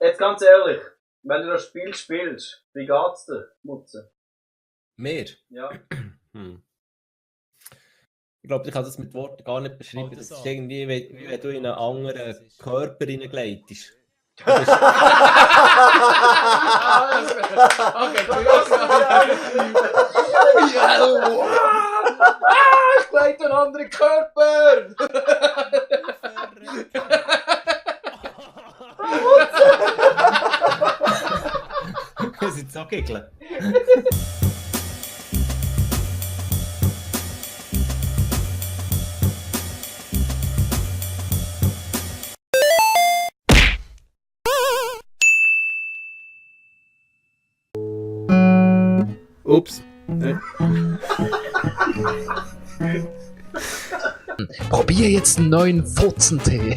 Jetzt ganz ehrlich, wenn du das Spiel spielst, wie geht's dir, Mutze? Mehr? Ja. Ich glaube, ich kann das mit Worten gar nicht beschreiben. Das ist irgendwie, wie wenn du in einen anderen Körper hineingleitest. Okay, ich gleite einen anderen Körper! Wir sind so giggeln. Ups. Probier jetzt einen neuen Furzentee.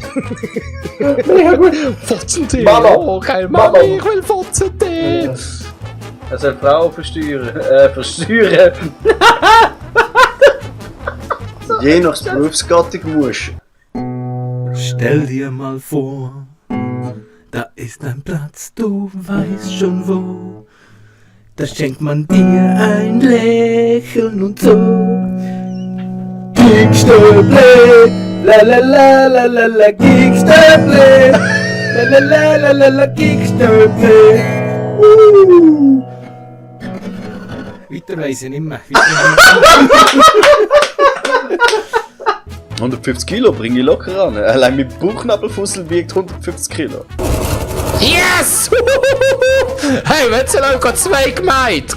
Ja, gut. Furzentee. Mama. Oh, geil. Mama, ich will Furzentee. Also eine Frau versteuern. Je nach Berufsgattung musst. Stell dir mal vor, da ist ein Platz, du weißt schon wo. Da schenkt man dir ein Lächeln und so. Giegstöble, la la la la la la, Giegstöble, la la la la la la, Giegstöble. Weiter weiss ich nicht mehr. 150 Kilo bringe ich locker an. Allein mit Bauchnabelfussel wiegt 150 Kilo. Yes! Hey, willst du noch zwei gemeint?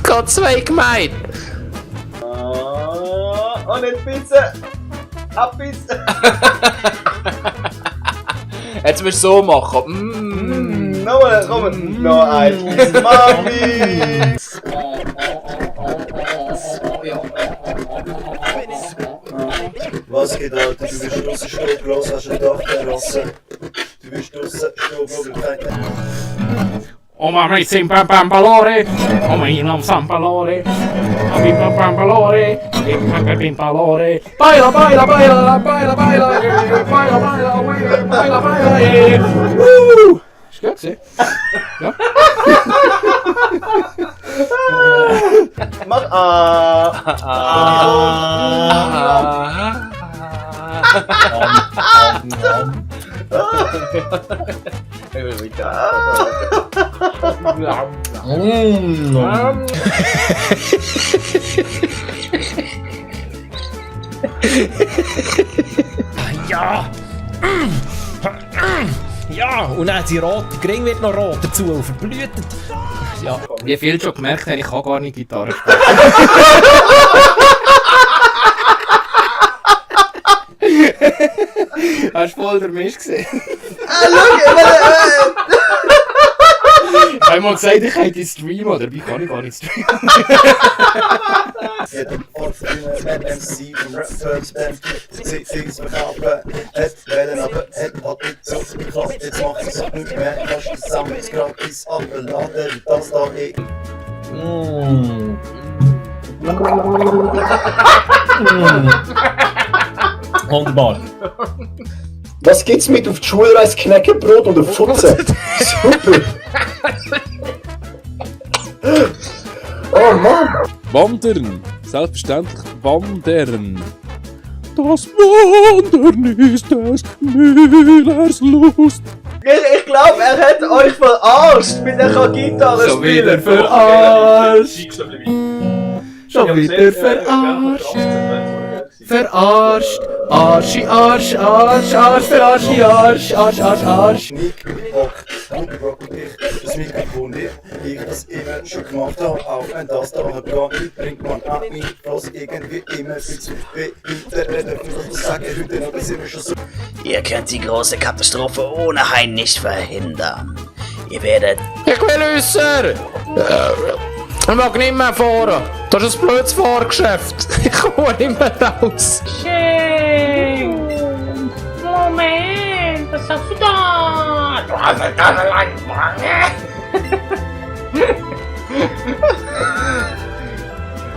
Und nicht bitte! Abbissen! Jetzt musst du so machen. Nochmal, komm! Noch eins! Mami! Was geht, Alter? Du bist draussen stoblos, hast eine Dachterrasse. Du bist draussen Stobmöglichkeiten. Oma mi simpa pampalore, oma inam sampalore, abimpa pampalore, abimpa pimpalore. Baila, baila, baila, baila, baila, baila, baila, baila, baila. Ist gut gewesen? Ja. Mach Ja! Ja! Und dann die rote Gring wird noch rot dazu und verblüht. Ja. Wie viel schon gemerkt haben, ich kann gar nicht Gitarre spielen. Hast du voll der Mist gesehen? Ich habe mal gesagt, ich hätte streamen, dabei kann ich gar nicht streamen. Ja, der Ort von einem MC vom Rap-Firms-Band. Sie's verkaufen, hat wählen, aber hat nicht so geklappt. Jetzt mach ich's auch nicht mehr, kannst du zusammen gratis abladen, wie das da ist. Wunderbar. Was gibt's mit auf die Schulreise? Knäckebrot oder Futze? Super! Oh Mann! Wandern! Selbstverständlich wandern! Das Wandern ist des Müllers Lust! Ich glaube, er hat euch verarscht mit der Gitarre Schon wieder spielen! verarscht! Schon wieder verarscht! Verarscht! Arschi, Arsch, Arsch, Arsch, verarschi, Arsch, Arsch, Arsch, Arsch! Nick, Bock, Rock und ich, das Mikrofon nicht, ich das immer schon gemacht habe, auch wenn das da gar nicht bringt man an mich, was irgendwie immer viel zu behindern, das sagen heute noch, das sind wir schon so. Ihr könnt die große Katastrophe ohne Hein nicht verhindern. Ihr werdet... Ich will wissen! Ich mag nicht mehr fahren. Das ist ein blödes Fahrgeschäft. Ich komme nicht mehr raus. Schön! Moment, was hast du da? Du hast eine ganz lange Wange!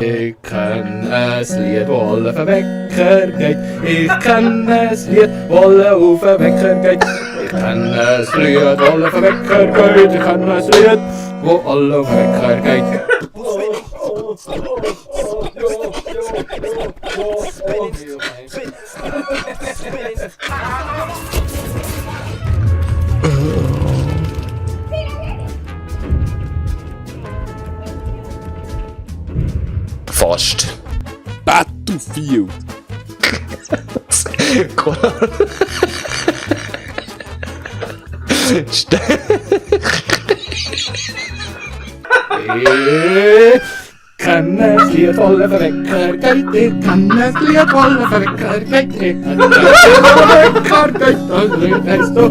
Ich kenn es Lied, Wolle auf den Wecker geht. Ich kenn es Lied, Wolle auf den Wecker geht. Ich kenn ein Lied, wo alle auf den Wecker geht. Ich kenn ein Lied, wo alle auf den Wecker geht. Fast. Battlefield. Ich kann ein Lied, wo alle auf den Wecker geht. Ich kann ein Lied, wo alle auf den Wecker geht. Ich kann ein Lied, wo alle auf den Wecker geht. Das Lied heisst du.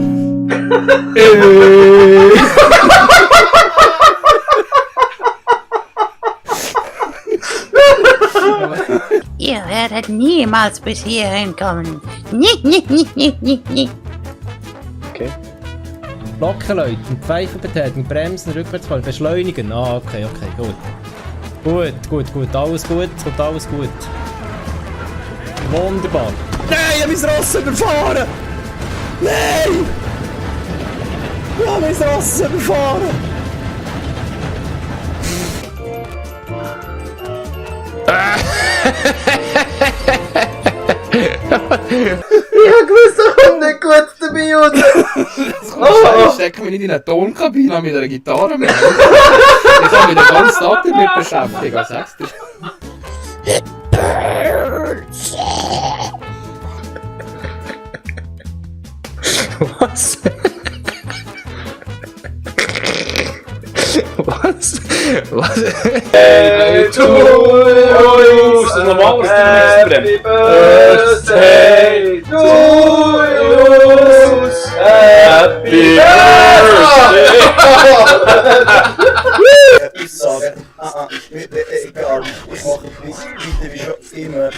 Ihr werdet niemals bis hierhin kommen. Nie. Okay. Glocken läuten, Pfeifen betätigen, bremsen, rückwärts fahren, beschleunigen. Ah, okay, gut. Gut, alles gut, kommt alles gut. Wunderbar. Nein, ich hab mein Ross überfahren! Nein! Ich hab mein Ross überfahren! Ich hab gewusst, er kommt nicht gut dabei raus. Ich stecke mich nicht in eine Tonkabine mit einer Gitarre mehr. Ich kann mich den ganzen Tag damit beschäftigen, was sagst du? Was? Was? Was? Happy birthday to you. Happy birthday. Ich sage, mir egal, ich mache weiter wie schon immer.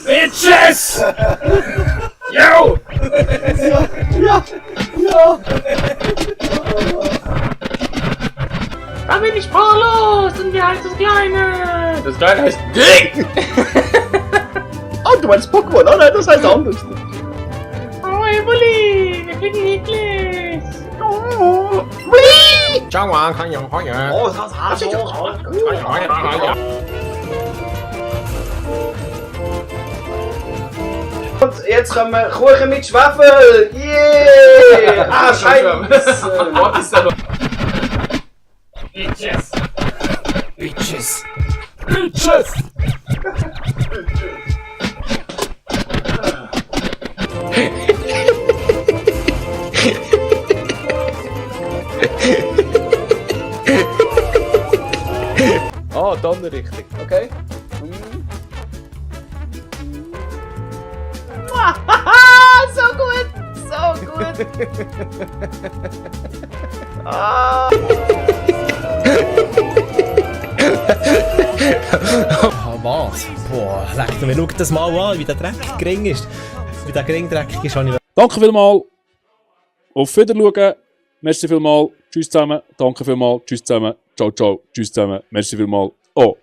Bitches! Yo! Ja! Da bin ich fahrlos! Und wie heißt das Kleine? Das Kleine heißt Dick! Oh, du meinst Pokémon? Oh nein, das heißt anders. Oh, Evoli! Wir kriegen Niklas! Oh, Und jetzt kommen wir Kuchen mit Schwefel! Yeah! Ah, Scheiße! Was ist denn noch? Bitches! Bitches! Bitches! Ah, dann richtig. Okay. So gut. Ah, was? Boah, leck mir, schau das mal an, wie der Dreck gering ist. Wie der gering dreckig ist, habe ich... Danke vielmals. Auf Wiedersehen. Merci vielmals. Tschüss zusammen. Danke vielmals. Tschüss zusammen. Ciao, ciao. Tschüss zusammen. Merci vielmals. Oh.